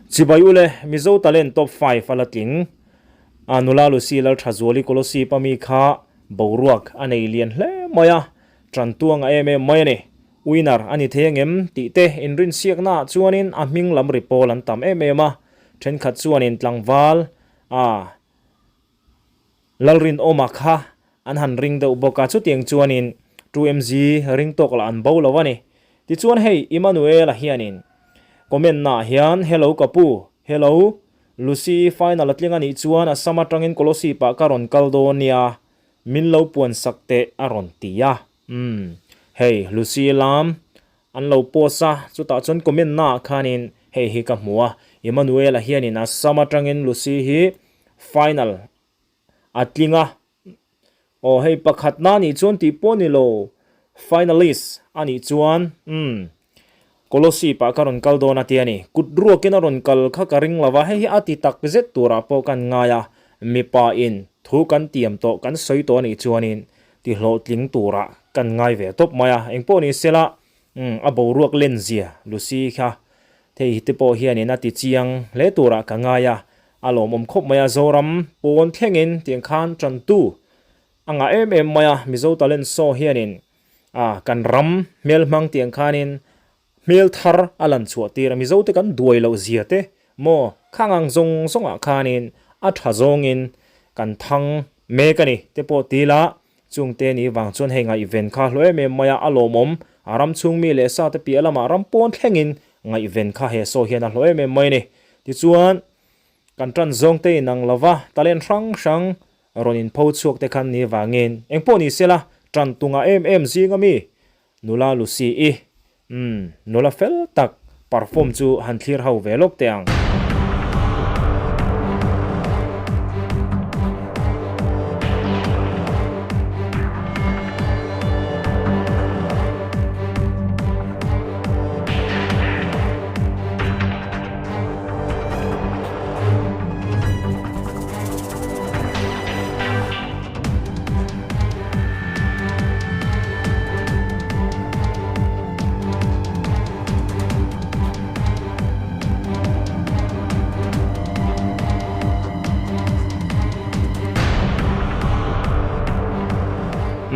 Chibai ule, Mizo Talent Top 5 a la tling. A nula Lucy Lalthazuali Kolosip a mi kha boruak a nei lian hle mai a, tan tuang a em em mai a ni. Winner a ni thei angem tih te inrinsiakna ah chuanin a hming lam ri pawl an tam em em a, thenkhat chuanin tlangval a Lalrinawma kha an han ring deuh bawk a, chutiang chuanin 2MZ ring tawk lah an bo lo a ni. Tichuan hei Emmanuel-a hianin comment naah hian Hello ka pu, hello, Lucy final a tling a nih chuan Assam atangin Kolosip ah ka rawn kal dawn nia, min lo puan sak teh a rawn ti a. Umm, hei Lucy lam an lo post a, chutah chuan comment naah khanin hei hi ka hmu a, Emmanuel-a hianin Assam atangin Lucy hi final a tling a, aw hei pakhatna anih chuan tih pawh ni lo, finalist anih chuan umm Kolosip ah ka rawn kal dawn a ti a ni. Kut ruakin a rawn kal kha ka ring lo va, hei hi a ti tak zet turah pawh kan ngai a, mipa in thu kan tiam tawh kan sawi tawh anih chuanin ti hlawhtling turah kan ngai ve tawp mai a, engpawh ni sela umm a boruak len zia Lucy kha thei te pawh hianin a ti chiang hle turah ka ngai a, a lawmawm khawp mai a, Zoram pawn thlengin tiang khan tantu a ngah em em mai a, Mizo Talent Show hianin a kan ram hmel hmang tiang khanin hmel thar a lan chhuah tir a, Mizo te kan duai loh zia te maw khang ang zawng zawngah khanin a tha zawngin kan thang mek a ni te pawh ti ila chungte ni vang chuan hei ngaihven kha hlawh em em mai a, a lawmawm a ram chhung mi leh sa te piah lamah ram pawn thlengin ngaihven kha he saw hian a hlawh em em mai a ni. Tichuan kan tan zawng te inang lova talent hrang hrang rawn inpho chhuak te khan ni vangin engpawh ni sela tan tunga em em zing ami nula Lucy i umm nula fel tak perform chu han thlir ho ve lawk teh ang.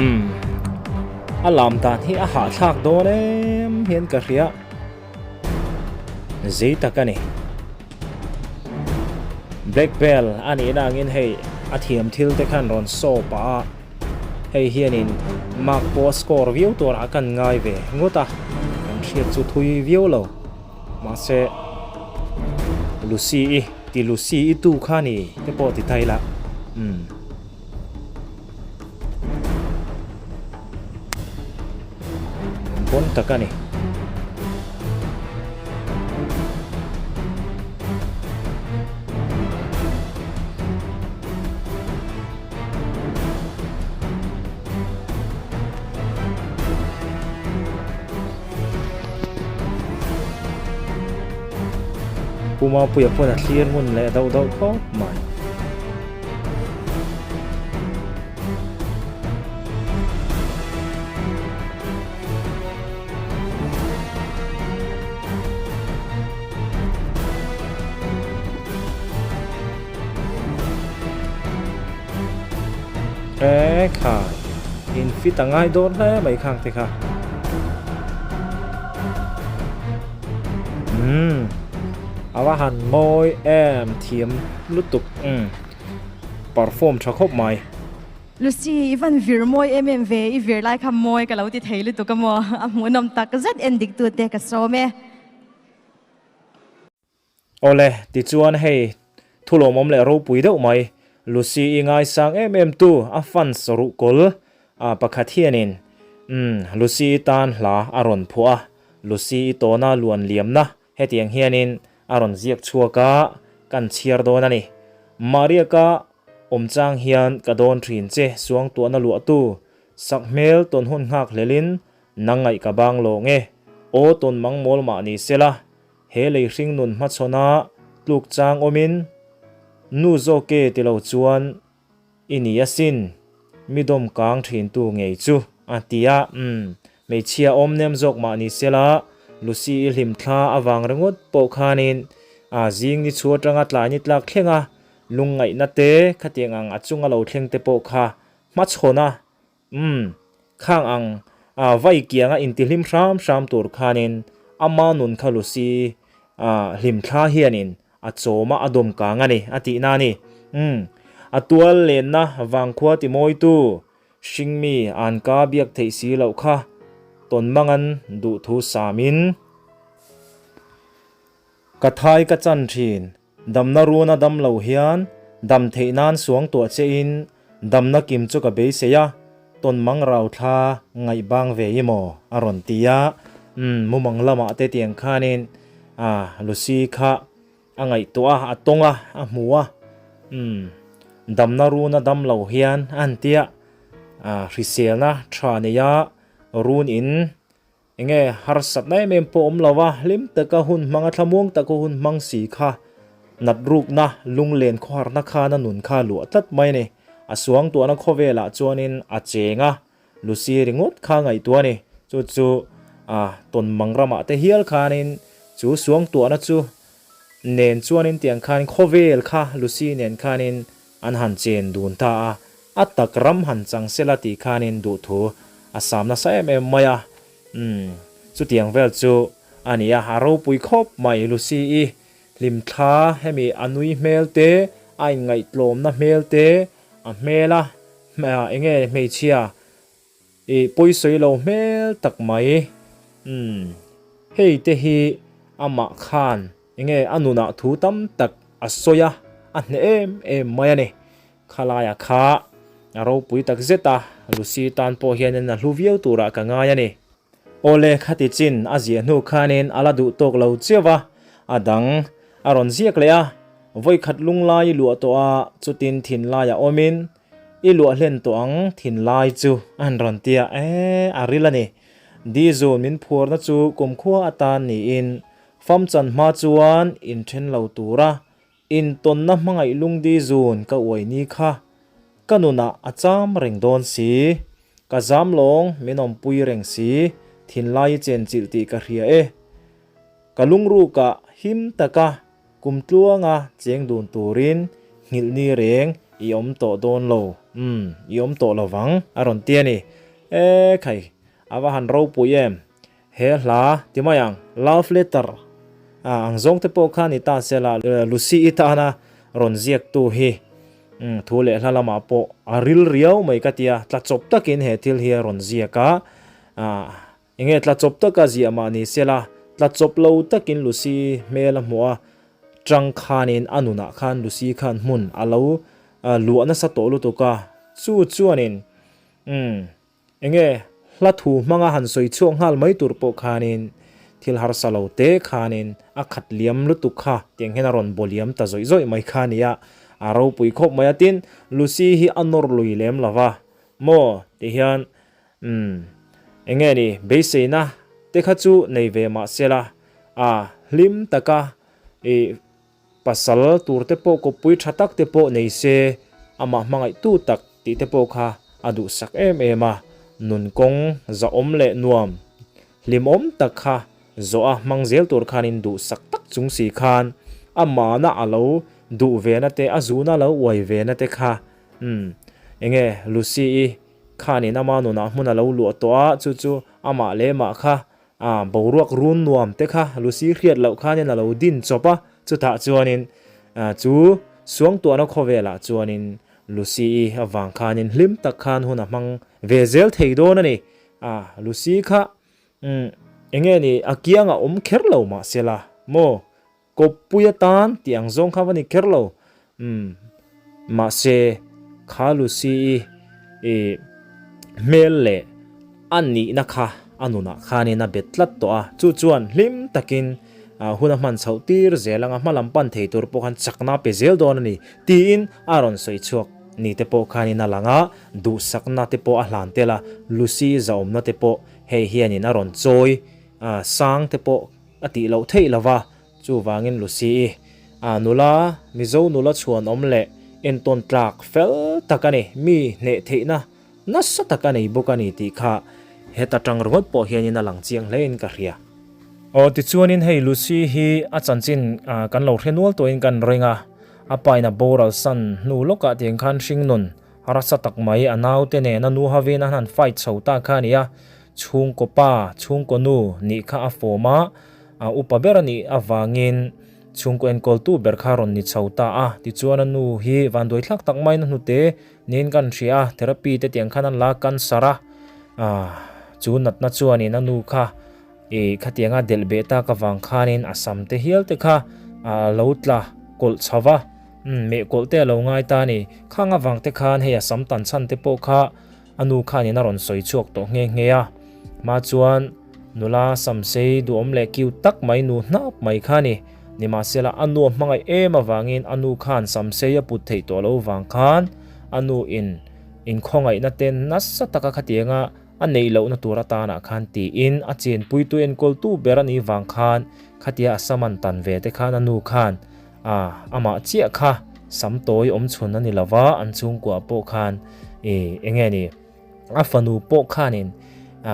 Umm a lam dan hi a hahthlak dawn em hian ka hria zei tak a ni. Black belt a nihna angin hei a thiam thil te khan rawn show pah a, hei hianin mark pawh a score viau turah kan ngai ve ngawt a, kan hriat chu thui viau lo. Mahse Lucy i ti Lucy i tu kha ni te pawh ti ta ila umm. Pawn tak a ni. Pu Mapuia pawn a thlir ngun leh dauh dauh khawp mai. E khai in fit a ngai dawn hle mai khang te kha umm a va han mawi em thiam lutuk umm. Perform tha khawp mai. Lucy, i van vir mawi em em ve, i vir lai kha mawi ka lo ti thei lutuk a maw, a hmuhnawm tak zet en dik tute ka sawm e. Awle, tichuan hei thulawmawm leh ropui deuh mai, Lucy i ngaisang em em tu a fans ruhkawl a pakhat hianin umm Lucy i tan hla a rawn phuah a, Lucy i tawna luan liamna Hetiang hianin a rawn ziak chhuak a, kan chhiar dawn a ni. Maria ka awm chang hian ka dawn thin che suangtuahna luahtu, sakhmel tawn hun nghak hlelin nang ngaih ka bang lawng e, aw tawn mang mawl mah ni sela, he lei hring nun hmachhawna tluk chang awmin nu zawk e ti lo chuan I ni asin, mi dawm kang thintu ngei chu, a ti a. Umm, hmeichhia awm nem zawk mah ni sela, Lucy i hlim thla avang ringawt pawh khanin A zing ni chhu atanga tlai ni tlak thleng a, lungngaihna te khatiang ang a chunga lo thleng te pawh kha hmachhawn a, umm, khang ang a vai kianga intihlim hram hram tur khanin ama nun kha Lucy a hlimthla hianin a chawm a, a dawm kang a ni a tihna a ni. Umm, a tual lenna vangkhua timawitu Hringmi an ka biak theih si loh kha tawn mangan duhthu samin ka thai ka chan thin. Damna runa dam lo hian dam theih nan suang tuah che in damna kim chu ka beisei a, tawn mang rau thla ngaih bang ve i maw a rawn ti a. Umm mumang lamah te tiang khanin a Lucy kha A ngaihtuah a, a tawng a, a hmu a, umm, damna runa dam lo hian a han tia, ah, hriselna tha neia run in eng nge harsatna em em pawh awm lo a, hlim taka hun hmang a, thlamuang taka hun hmang si kha nat rukna lunglen khawharna khan a nun kha a luah tlat mai a ni. A suangtuahna khawvelah chuanin a cheng a, Lucy ringawt kha ngaihtuah a ni. Chu chu ah tawn mang ramah te hial khanin chu suangtuahna chu nen chuanin tiang khan khawvel kha Lucy nen khanin an han chen dun ta a, a tak ram han chang sela tih khanin duhthu a sam nasa em em mai a. Umm chutiang vel chu a ni a, a ropui khawp mai Lucy i hlimthla hemi a nui hmel te, a inngaihtlawmna hmel te, a hmel a Enge hmeichhia i pawisawi lo hmel tak mai. Umm hei te hi amah khan enge a nunah thu tam tak a sawi a, a hneh em em mai a ni. Khalaia kha a ropui tak zet a, Lucy tan pawh hianin a hlu viau turah ka ngai a ni. Awle khati chin a ziah hnu khanin a la duh tawk lo chiau a, a dang a rawn ziak leh a, vawikhat lunglai i luah tawh a, chutin thinlaiah awmin i luah hlen tawh ang thinlai chu a han rawn ti a, ee a ril a ni. Dizun min phuarna chu kumkhua atan niin famchan hma chuan inthen lo tura Intawnna hmangaih lungdi zun ka uai ni kha ka nunah a cham reng dawn si. Ka zam lawng min awmpui reng si, thinlai i chenchilh tih ka hria e. Ka lungrukah him taka kum tluanga cheng dun turin nghilh ni reng i awm tawh dawn lo, umm, i awm tawh lo vang, a rawn ti a ni. E khai, a va han ropui em! He hla ti mai ang, love letter a ang zawng te pawh kha ni ta se la, Lucy i tana rawn ziaktu hi thu leh hla lamah pawh a ril riau mai ka tia, tla chawp takin he thil hi a rawn ziak a, enge tla chawp taka ziah mah ni se la, tla chawp lo takin Lucy hmel a hmuh a, tang khanin a nunah khan Lucy khan hmun a lo luah nasa tawh lutuk a, chu chuanin umm. Enge hla thu hmanga han sawi chhuak nghal mai tur pawh khanin thil harsa lo te khanin a khat liam lutuk kha tiang hian a rawn baw liam ta zawih zawih mai kha nia, a ropui khawp mai a. Tin, Lucy hi a nawr lui lem lo va maw tih hian umm enge ni beiseina te kha chu nei ve mah sela a hlim taka ih Pasal tur te pawh kawppui tha tak te pawh nei se, amah hmangaihtu tak tih te pawh kha a duhsak em em a, nun kawng zahawm leh nuam hlimawm tak kha zawh a hmang zel tur khanin duhsak tak chung si khan amahna a lo duh ve na te, a zuhna a lo uai ve na te kha umm enge Lucy-i khanin ama nunah hmun a lo luah tawh a, chu chu amah leh mah kha A boruak run nuam te kha Lucy hriat loh khanin a lo din chawp a, chutah chuanin chu suangtuahna khawvelah chuanin Lucy-i avang khanin hlim tak khan hun a hmang ve zel thei dawn a ni. A, Lucy kha eng nge ni a kiangah awm kher lo mahsela maw Kawppui atan tih ang zawng kha va ni kher lo. Umm, mahse, kha Lucy-i i hmel leh a nihna kha a nunah khanin a bet tlat tawh a, chu chuan hlim takin hun a hman chhoh tir zel anga hma lam pan thei tur pawh khan chakna a pe zel dawn a ni tiin a rawn sawi chhuak ni te pawh khanin a lang a, duhsakna te pawh a hlan tel a, Lucy zahawmna te pawh hei hianin a rawn chawi sang te pawh A tih loh theih lo va, chuvangin Lucy-i a nula, Mizo nula chhuanawm leh entawn tlak fel tak a ni, mi hneh theihna nasa tak a nei bawk a ni tih kha heta tang ringawt pawh hianin a lang chiang hlein ka hria. Aw tichuanin hei Lucy hi a chanchin kan lo hre nual tawhin kan ring a, a pa in a boral san hnu lawkah tiang khan hringnun rasa tak mai a naute nen a nu hovin an han fight chho ta kha a ni a, chhungkaw pa, chhungkaw nu nih kha a fawm a, a upa ber a nih avangin chhungkaw enkawltu ber kha a rawn ni chho ta a, tichuan a nu hi vanduai thlak tak maiin a hnute Niin kan hria a, therapy te tiang khan an la cancer a, chu natna chuanin a nu kha ih khatianga delh beh tak avang khanin a sam te hial te kha a lo tla kawlh chho va, umm meh kawlh te a lo ngai ta a ni. Khang avang te khan hei a sam tan chhan te pawh kha a nu khanin a rawn sawi chhuak tawh nghe nghe a, hma chuan nula samsei duhawm leh cute tak mai nu hnap mai kha a ni. Nimahsela a nu a hmangaih em avangin a nu khan samsei a put theih tawh lo vang khan a nu in inkhawngaihna te nasa taka khatianga a neih lohna tur atanah khan tiin a chenpuitu enkawltu ber a nih vang khan khatia a sam an tan ve te khan a nu khan a amah chiah kha sam tawi awm chhun a ni lova an chhungkua pawh khan ih enge ni A fanu pawh khanin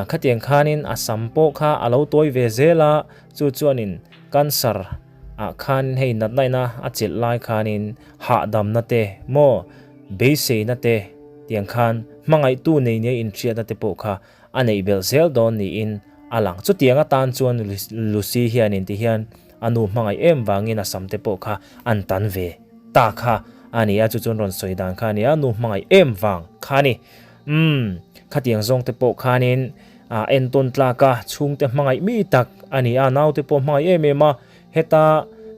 khatiang khanin a sam pawh kha a lo tawi ve zel a, chu chuanin cancer ah khan hei natna ina a chelh lai khanin hahdamna te maw beiseina te tiang khan hmangaihtu nei nia inhriatna te pawh kha a neih belh zel dawn niin a lang. Chutiang atan chuan Lucy hianin tihian a nu hmangaih em vangin a sam te pawh kha an tan ve ta kha a ni a, chu chuan rawn sawi dan kha a ni a, nu hmangaih em vang kha a ni. Umm, khatiang zawng te pawh khanin a entawn tlak a, chhungte hmangaih mi tak a ni a, naute pawh hmangaih em em a, heta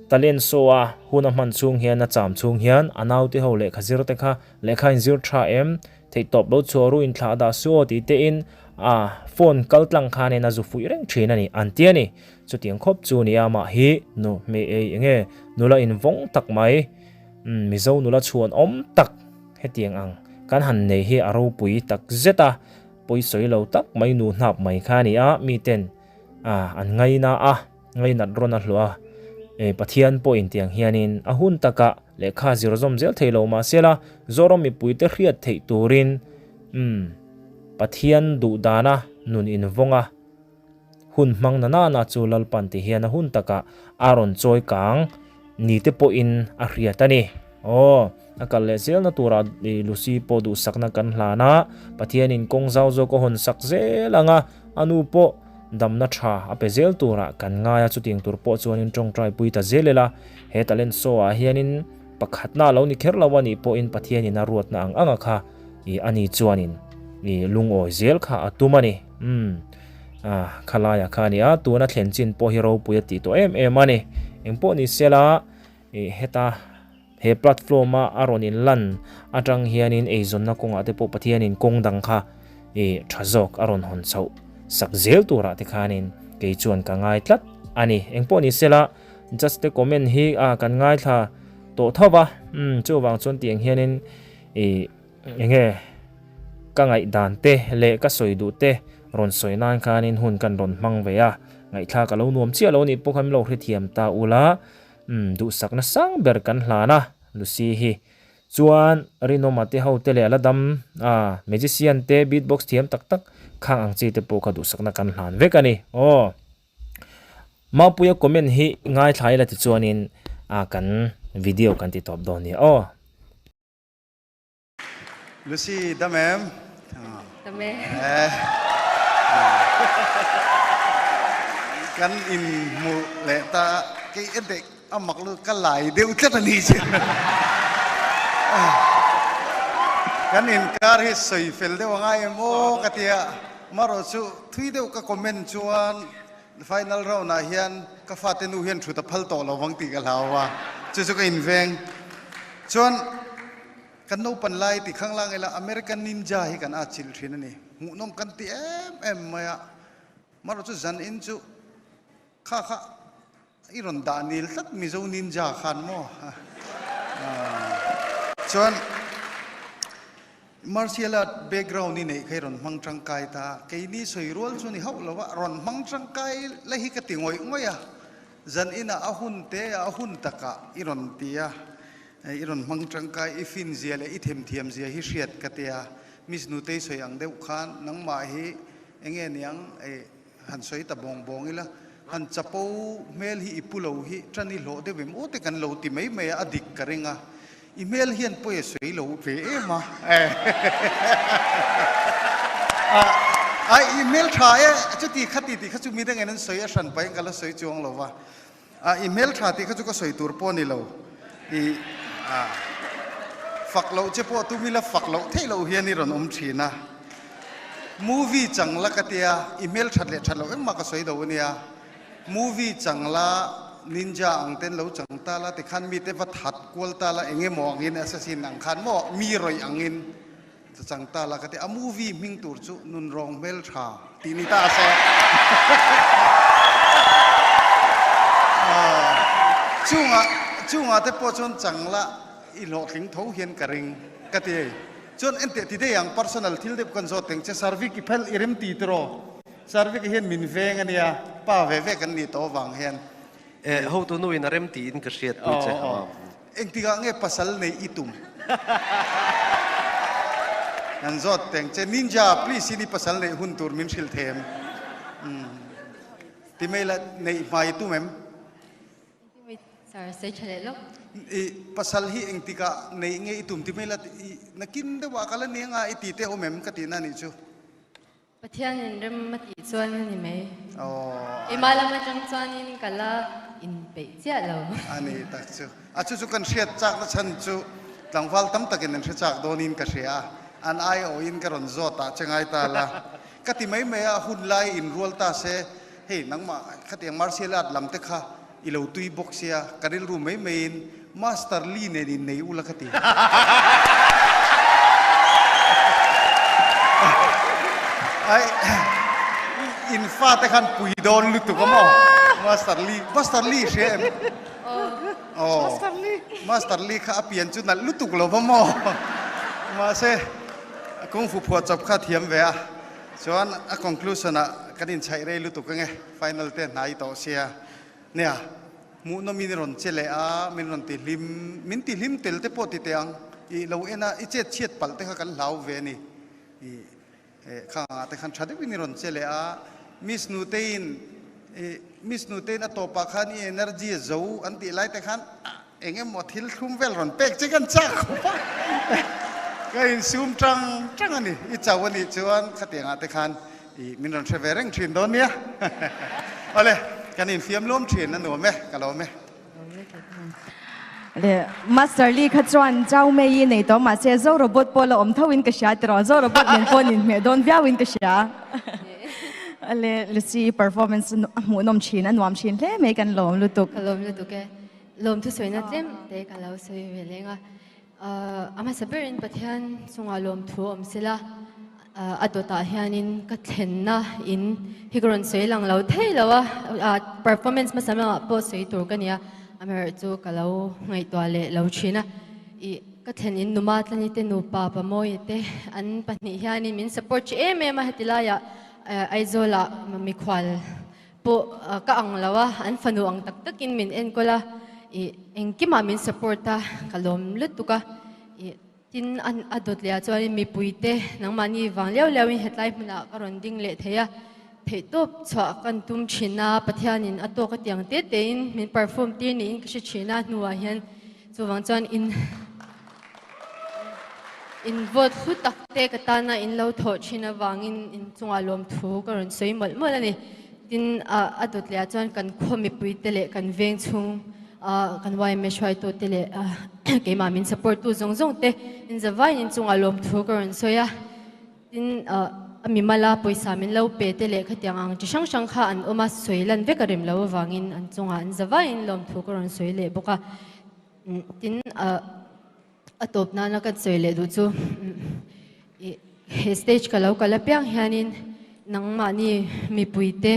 talent show a hun a hman chhung hian a cham chhung hian a naute ho lehkha zir te kha lehkha in zir tha em, theihtawp lo chhuah ru in thlah dah su aw tih te in a phone kal tlang khanin a zu fuih reng thin a ni, an ti a ni. Chutiang khawp chu ni a mah hi nu hmeh ei enge nula invawng tak mai, umm Mizo nula chhuan awm tak. Hetiang ang kan han nei hi a ropui tak zet a, pawisawi lo tak mai nu hnap mai kha a ni a, miten a an ngaina a, ngainat rawn a hluah a, e Pathian pawhin tiang hianin a hun takah lehkha zir zawm zel thei lo mahsela Zoram mipuite hriat theih turin umm Pathian duh dana nun invawng a. Hun hmang na nana chu Lalpan ti hian a hun takah a rawn chawi kang ni te pawhin a hriat a ni. Aw, a kal leh zelna turah Lucy pawh duhsakna kan hlan a, Pathianin kawng zau zawk a hawn sak zel ang a, a nu pawh damna tha a pe zel turah kan ngai a, chutiang tur pawh chuanin tawngtai pui ta zel ila, he talent show ah hianin pakhatna a lo ni kher lo a nih pawhin Pathianin a ruatna ang anga kha a ni chuanin lungawi zel kha a tum a ni. Umm. Ah, khalaia kha a ni a, tuna thlen chin pawh hi ropui a tih tawh em em a ni. Engpawh ni sela, ih heta he platform a a rawn inlan atang hianin eizawnna kawngah te pawh Pathianin kawng dang kha ih tha zawk a rawn hawn chhoh sak zel turah te khanin kei chuan ka ngai tlat a ni. Engpawh ni sela, just te comment hi ah kan ngaithla tawh tho va, umm chuvang chuan tiang hianin ih Enge ka ngaihdan te leh ka sawi duh te rawn sawi nan khanin hun kan rawn hmang ve a, ngaihthlak a lo nuam chiah lo nih pawh khan min lo hrethiam ta ula, umm duhsakna sang ber kan hlan a Lucy hi. Chuan Rinawma te ho te leh a la dam a, magician te beatbox thiam tak tak khang ang chi te pawh kha duhsakna kan hlan vek a ni aw. Mapuia comment hi ngaithla ila tichuanin a kan video kan ti tawp dawn nia aw. Lucy, dam em? Dam e. Kan in hmu leh ta kei en teh a mak lu ka lai deuh tlat a ni che. Kan inkar hi sawi fel deuh a ngai em aw ka tia marawh chu thui deuh ka comment chuan final round ah hian ka fate nu hian thut a phal tawh lo vang tih ka hlau a chu chu ka inveng chuan Kan naupan lai ti khanglang ila American Ninja hi kan atchilh thin a ni. Hmuhnawm kan ti em em mai a. Marawh chu zan in chu kha kha i rawn dah nil tlat Mizo Ninja khan maw. Chuan martial art background i neih kha i rawn hmang tangkai ta. Keini sawi rual chu ni hauh lo a, rawn hmang tangkai la hi ka ti ngawih ngawih a. Zan inah a hun te a hun takah i rawn ti a. I rawn hmang tangkai, i fin zia leh i themthiam zia hi hriat ka tia. Miss Nutei sawi ang deuh khan nangmah hi enge niang han sawi ta bawng bawng ila. Han chapo hmel hi i pu lo hi tan i hlawh deuh em aw te kan lo ti mai mai a, a dik ka ring a. I hmel hian pawi a sawi lo ve em a. Ai i hmel tha e, chuti kha ti tih kha chu mi dangin an sawi a hran pahin ka la sawi chuang lo va. I hmel tha tih kha chu ka sawi tur pawh a ni lo. I fak loh che pawh tum ila fak loh theih loh hian i rawn awm thin a. Movie chang la ka tia, i hmel that leh that loh engmah ka sawi lo a nia. Movie chang la ninja ang ten lo chang ta la tikhan mite va that kual ta la eng emaw angin assassin ang khan maw mi rawih angin chang ta la ka ti a movie hming tur chu nunrawng hmel tha tih ni ta se chungah chungah te pawh chuan chang la i hlawhtling tho hian ka ring ka ti ei chuan enteh ti daih ang personal thil deuh kan zawt teng che sarvik i phel i rem ti tiraw Sarvika hian min veng a nia, pa ve ve kan nih tawh avang hian. Eh, hotu nu in a rem tiin ka hriat pui che. Aw, engtikah nge pasal neih i tum? Kan zawt teng che, Ninja, please in i pasal neih hun tur min hrilh them. Umm, ti mai la, neih hma i tum em? Sir, sawi tha leh lawk. I pasal hi engtikah neih nge i tum? Ti mai la, i nakin deuhah ka la ni anga i ti te awm em? Ka tihna nih chu. Pathianin rem a tih chuan a ni mai. Aww. Keimah lam atang chuanin ka la inpeih chiah lo. A ni tak chu. A chu chu kan hriat chakna chhan chu tlangval tam takin an hre chak dawnin ka hria a, an aiawhin ka rawn zawt ah che ngai ta la. Ka ti mai mai a, hun lai inrual ta se, hei nangmah khatiang martial art lam te kha I lo tui bawk sia, ka rilru mai maiin Master Lee nen in nei ula ka ti. Ai, in fate khan pui dawn lutuk a maw? Master Lee, Master Lee hria em? Aw, Master Lee. Master Lee kha a pian chu nalh lutuk lo va maw? Mahse, Kung Fu phuah chawp kha a thiam ve a, chuan a conclusion ah kan inchhaih rei lutuk ange. Final te hnai tawh sia. Nia, hmuhnawm in i rawn che leh a, min rawn ti hlim, min ti hlim tel te pawh ti teh ang. I lo en a, i chet chhiat palh te kha kan hlau ve a ni. I khangah te khan tha deuhin i rawn che leh a, Miss Nuteiin, i Miss Nuteiin a tawpah khan i energy a zo an tih lai te khan eng emaw thil thlum vel rawn pek che kan chak khawp a. Ka insum tang tang a ni, i chau a nih chuan khatiangah te khan I min rawn hre ve reng thin dawn nia. Awle, kan infiam luam thin a nuam e, ka lawm e. Le, Master Lee kha chuan Chau Mei i nei tawh mahse Zo Robot pawh la awm tho in ka hria tiraw, Zo Robot nen pawh an inhmeh dawn viau in ka hria. Le, Lucy performance a hmuhnawm thin, a nuam thin hle mai kan lawm lutuk. Ka lawm lutuk e. Lawm thusawina tlem te ka lo sawi ve leng a. A hmasa berin Pathian chungah lawmthu awm sela, a dawtah hianin ka thlenna in hi ka rawn sawi lang lo thei lo a, performance hmasa lamah pawh sawi tur ka nia, amaherawhchu chu ka lo ngaihtuah leh lo thin a, ih ka thlen in numa tlani te nupa Pamawi te an pahnih hianin min support tha em em a, heti laiah Aizawlah mikhual pawh ka ang lo a, an fanu ang tak takin min enkawl a, ih engkimah min support a, ka lawm lutuk a, ih tin a a dawt leh ah chuanin mipuite nangmahni vang liau liauin hetlai hmunah ka rawn ding leh thei a, theihtawp chhuah kan tum thin a, Pathianin a tawk a tiang te tein min perform tir niin ka hre thin a, hnuah hian chuvang chuan in in vote hlu tak te ka tana in lo thawh thin avangin in chungah lawmthu ka rawn sawi mawlh mawlh a ni. Tin, a dawt leh ah chuan kan khaw mipui te leh kan veng chhung kan YMA hruaitu te leh keimah min support tu zawng zawng te in zavaiin in chungah lawmthu ka rawn sawi a. Tin, a mimala pawisa min lo pe te leh khatiang ang chi hrang hrang kha an awm a, sawi lan vek a rem lo avangin an chungah an zavaiin lawmthu ka rawn sawi leh bawk a. Tin, a tawp nana kan sawi leh duh chu he stage ka lo kal apiang hianin nangmahni mipuite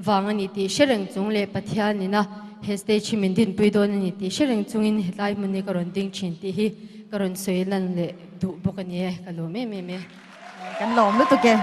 vang a ni tih hre reng chung leh Pathian ina he stage hi min dinpui dawn a ni tih hre reng chungin hetlai hmun hi ka rawn ding thin tih hi ka rawn sawi lan leh duh bawk a ni e, ka lawm em em e. Kan lawm lutuk e.